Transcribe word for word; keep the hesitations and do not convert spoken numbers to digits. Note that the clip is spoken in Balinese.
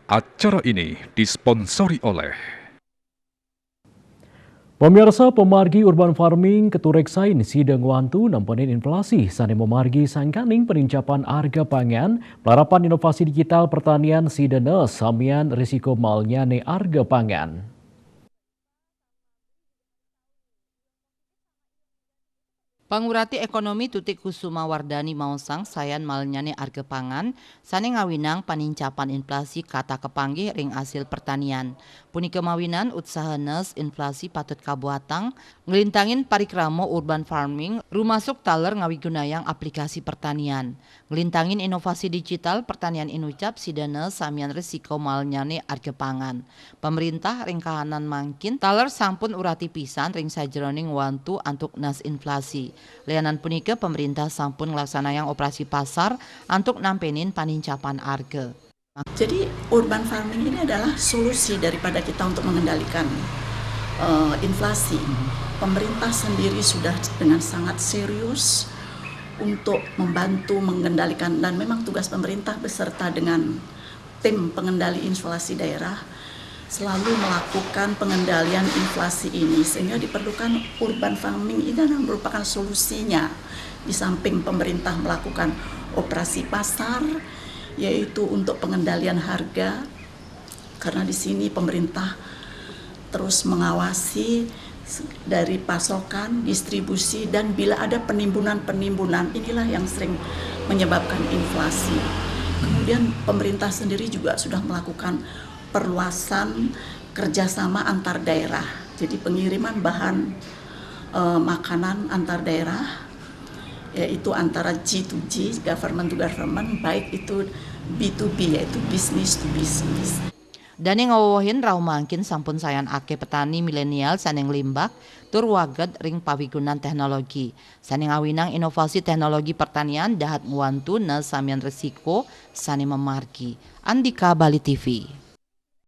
Acara ini disponsori oleh Pemirsa, pamargi urban farming katureksain sida ngwantu nempenin inflasi sane mamargi sangkaning panincapan arga pangan, malarapan inovasi digital pertanian sida ne samian risiko mahalnyane arga pangan. Pangurati Ekonomi Tutik Kusuma Wardani maosang sayan mahalnyane arga pangan sane ngawinang panincapan inflasi katak kapanggih ring asil pertanian. Punika mawinan utsaha nes inflasi patut kabuatang, nglintangin parikrama urban farming, rumasuk taler ngawigunayang aplikasi pertanian. Nglintangin inovasi digital pertanian inucap sida ne samian risiko mahalnyane arga pangan. Pamrintah ring kahanan mangkin taler sampun urati pisan ring sajeroning ngwantu antuk nas inflasi. Lianan punika, pamrintah sampun nglaksanayang operasi pasar antuk nampenin panincapan arga. Jadi, urban farming ini adalah solusi daripada kita untuk mengendalikan eh, inflasi. Pemerintah sendiri sudah dengan sangat serius untuk membantu mengendalikan, dan memang tugas pemerintah beserta dengan tim pengendali inflasi daerah selalu melakukan pengendalian inflasi ini, sehingga diperlukan urban farming ini adalah merupakan solusinya. Di samping pemerintah melakukan operasi pasar, yaitu untuk pengendalian harga, karena di sini pemerintah terus mengawasi dari pasokan, distribusi, dan bila ada penimbunan-penimbunan, inilah yang sering menyebabkan inflasi. Kemudian, pemerintah sendiri juga sudah melakukan perluasan kerjasama antar daerah. Jadi, pengiriman bahan eh, makanan antar daerah, yaitu antara G to G, government to government, baik itu B to B, yaitu business to business. Dane ngawewehin, rauh mangkin sampun sayan akeh petani milenial sane nglimbak tur waged ring pawigunan teknologi sane ngawinang inovasi teknologi pertanian dahat ngwantu ne samian risiko sane mamargi. Andika, Bali T V.